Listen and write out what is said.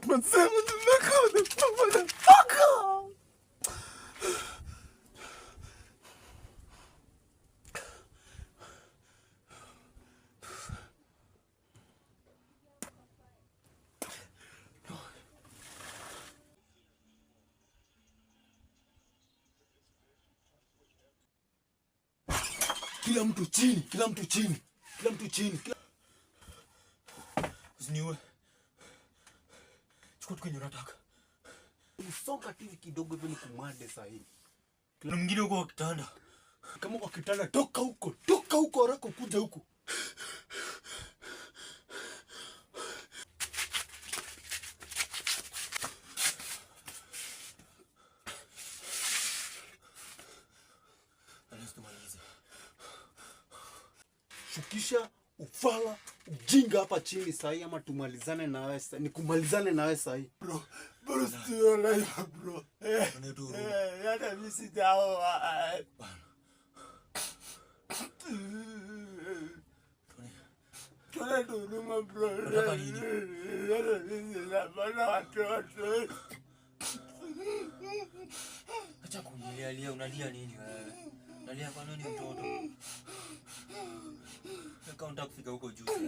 Manze, motherfucker. Kila mtu chini, kila mtu chini, kila mtu chini, kila. Usiniue. Chukua tu kenye unataka. Usonga tu hivi kidogo hivi nikumade saa hii. Kuna mwingine huko kwa kitanda. Kama kwa kitanda, toka huko, toka huko haraka kuja huku. Lazima tumalize. Shukisha ufala ujinga hapa chini saa hii ama tumalizane na wewe saa, nikumalizane na wewe saa hii. Bro, bro, still alive, bro. Eh, Tuone tu huruma. eh, hata mimi sijaoa. Tuone tu huruma, bro. Unataka nini? Hata mimi sina watoto. Acha kulialia, unalia nini wewe? Unalia kwa nini mtoto? Kama unataka kufika huko juu sasa.